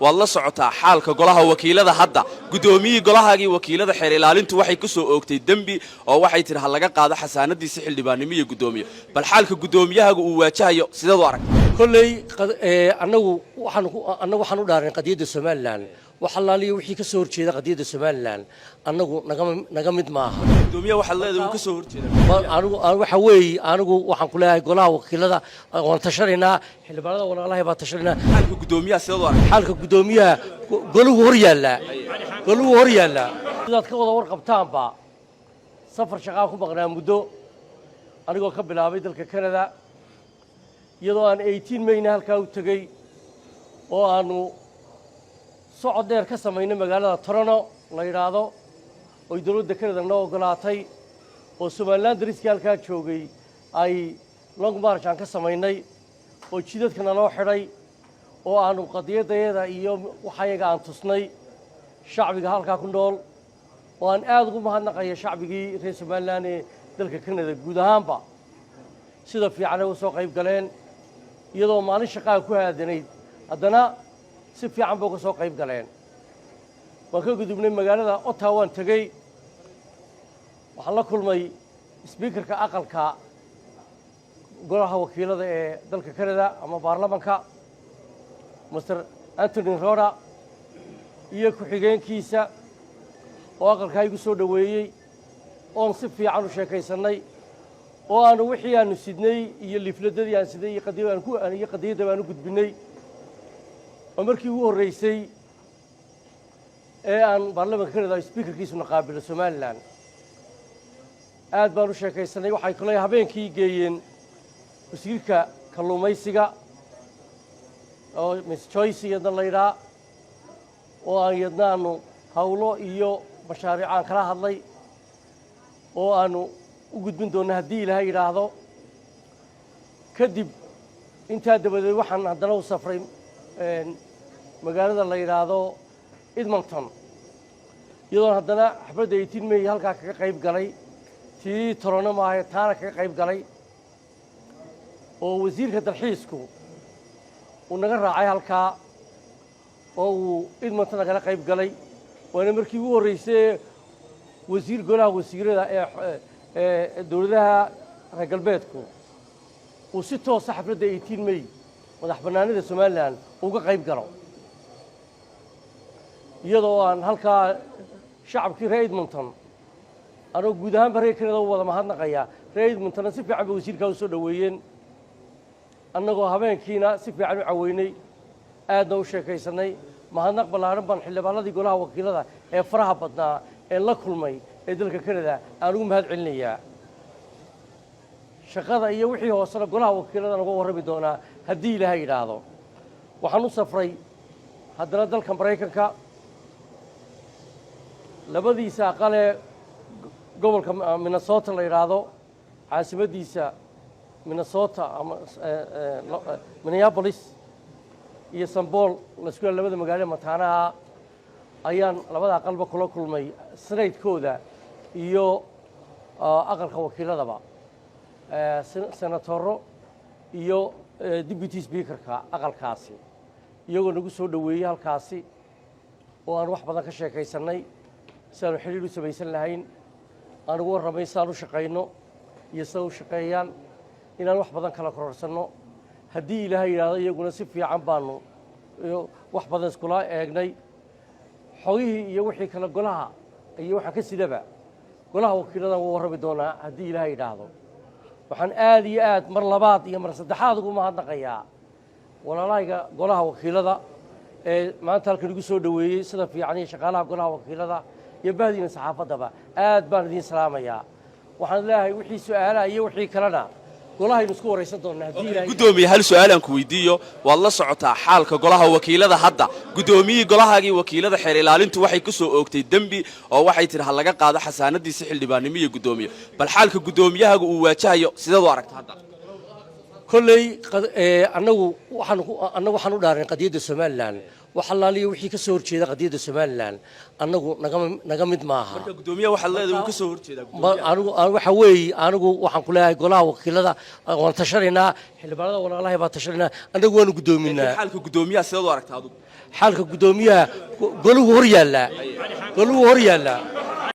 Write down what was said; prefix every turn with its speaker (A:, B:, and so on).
A: Waad la socotaa xaalka golaha wakiilada hadda. Guddoomiyihii golahaagii wakiilada xeer ilaalintu waxay ku soo oogtay dembi oo waxay tidhi ha laga qaado xasaanadiisi xildhibaannimo iyo guddoomiye. Bal xaalka guddoomiyahaaga uu waajahayo sideed u aragta?
B: Kolley annagu waxaan u dhaaran qadiyadda Somaliland. Wax allaaliya wixii ka soo horjeeda qadiyadda Somaliland annagu naga mid maaha.
A: Guddoomiyaha waxaad leedahay wuu ka soo horjeeda?
B: Anigu waxa weeye, anigu waxaan ku leeyahay golaha wakiilada waan tashanaynaa, xildhibaanada walaalahay baan tashanaynaa.
A: Xaalka guddoomiyaha sideed u aragta?
B: Xaalka guddoomiyaha goluhu hor yaallaa, goluhu hor yaallaa. Sidaad ka wada warqabtaanba, safar shaqaan ku maqnaa muddo, anigoo ka bilaabay dalka Canada, iyadoo aan 18 Mayna halkaa u tegey oo aanu socod dheer ka samaynay magaalada Toronto la yidhaahdo, oy dowladda Canada noo oggolaatay, oo Somaliland dariskii halkaa joogay ay long march aan ka samaynay oo jidadka naloo xidhay, oo aanu qadiyaddayada iyo waxayaga aan tusnay shacbiga halkaa ku nool, oo aan aad ugu mahadnaqaya shacbigii reer Somaliland ee dalka Canada guud ahaanba sida fiican ay u soo qayb galeen, iyadoo maalin shaqaa ku aadanayd, haddana si fiican bay uga soo qayb galeen. Waan ka gudubnay, magaalada Ottawa waan tegey. Waxaan la kulmay speakerka aqalka golaha wakiilada ee dalka Canada ama baarlamanka, Mister Anthony Rota, iyo ku-xigeenkiisa oo aqalkaa igu soo dhoweeyey, oon si fiican u sheekaysannay, oo aanu wixii aanu sidnay iyo leafletadii aan sidnay iyo iyo qadiyadda baan u gudbinnay, oo markii ugu horreysay ee aan baarlamanka Canada speakerkiisuna qaabilo Somaliland. Aad baan u sheekaysanay. Waxay kale habeenkii geeyeen wasiirka kalluumaysiga oo Miss Joyce iyadna la yidhaa, oo aan iyadna aanu hawlo iyo mashaariic aan kala hadlay oo aanu u gudbin doonno haddii Ilaahay yidhaahdo. Kadib intaa dabadeed waxaan haddana u safray magaalada la yidhaahdo Edmonton, iyadoon haddana xafladda 18 May halkaa kaga qayb galay. Tii Toronto maahae, taana kaga qayb galay, oo wasiirka dalxiisku uu naga raacay halkaa oo uu Edmonton nagala qayb galay. Waana markii ugu horreysay wasiir golaha wasiirada ee dowladaha reer galbeedku uu si toosa xafladda 18 May madax bannaanida Somaliland uga qayb galo, iyadoo aan halkaa shacabkii reer Edmonton anoo guud ahaanba reer Canada u wada mahadnaqaya. Reer Edmontonna si fiican bay wasiirkaa u soo dhoweeyeen, annagoo habeenkiina si fiican u caweynay, aadna u sheekaysannay. Mahadnaq ballaaran baan xildhibaanadii golaha wakiilada ee faraha badnaa ee la kulmay ee dalka Canada aan ugu mahad celinayaa. Shaqada iyo wixii hoosena golaha wakiilada uga warrami doonaa haddii Ilaahay yidhaahdo. Waxaan u safray haddana dalka Maraykanka, labadiisa aqalee gobolka Minnesota la yidhaahdo, caasimaddiisa Minnesota ama Minneapolis iyo Saint Paul laisku yahay, labada magaalo mataanaha, ayaan labada aqalba kula kulmay, senatekooda iyo aqalka wakiiladaba, senatoro iyo deputy speakerka aqalkaasi, iyagoo nagu soo dhoweeyey halkaasi, oo aan wax badan ka sheekaysannay si aanu xidhiir u samaysan lahayn. Aan ugu warramay sidaan u shaqayno iyo sida u shaqeeyaan, inaan wax badan kala kororsanno haddii Ilaahay yidhaahdo. Iyaguna si fiican baanu wax badan iskula eegnay. Xogihii iyo wixii kale golaha iyo waxaa ka sidaba golaha wakiiladan uga warrami doonaa haddii Ilaahay yidhaahdo. Waxaan aad iyo aad mar labaad iyo mar saddexaad ugu mahadnaqayaa walaalahayga golaha wakiilada ee maanta halkan igu soo dhoweeyey sida fiican, iyo shaqaalaha golaha wakiilada iyo bahdiina saxaafaddaba. Aad baan idiin salaamayaa. Waxaan leeyahay wixii su-aalaha iyo wixii kalena golahaynu isku waraysan doonnaa haddii Ilahay.
A: Guddoomiye, hal su-aal aan ku weydiiyo. Waad la socotaa xaalka golaha wakiilada hadda. Guddoomiyihii golahaagii wakiilada xeer ilaalintu waxay ku soo oogtay dembi oo waxay tidhi ha laga qaado xasaanadiisi xildhibaannimo iyo guddoomiye. Bal xaalka guddoomiyahaaga uu waajahayo sideed u aragta hadda?
B: Kolley annagu waxaan u dhaaran qadiyadda Somaliland. Wax allaaliya wixii ka soo horjeeda qadiyadda Somaliland annagu naga mid maaha.
A: Marka guddoomiyaha waxaad leedahay wuu ka soo horjeedaa guddoomiyaha.
B: Anigu waxa weeye, anigu waxaan ku leeyahay golaha wakiilada waan tashanaynaa, xildhibaanada walaalahay baan tashanaynaa, annagu waanu guddoominaa.
A: Laakiin xaalka guddoomiyaha sideed u aragtaa adigu?
B: Xaalka guddoomiyaha goluhu hor yaallaa, goluhu hor yaallaa.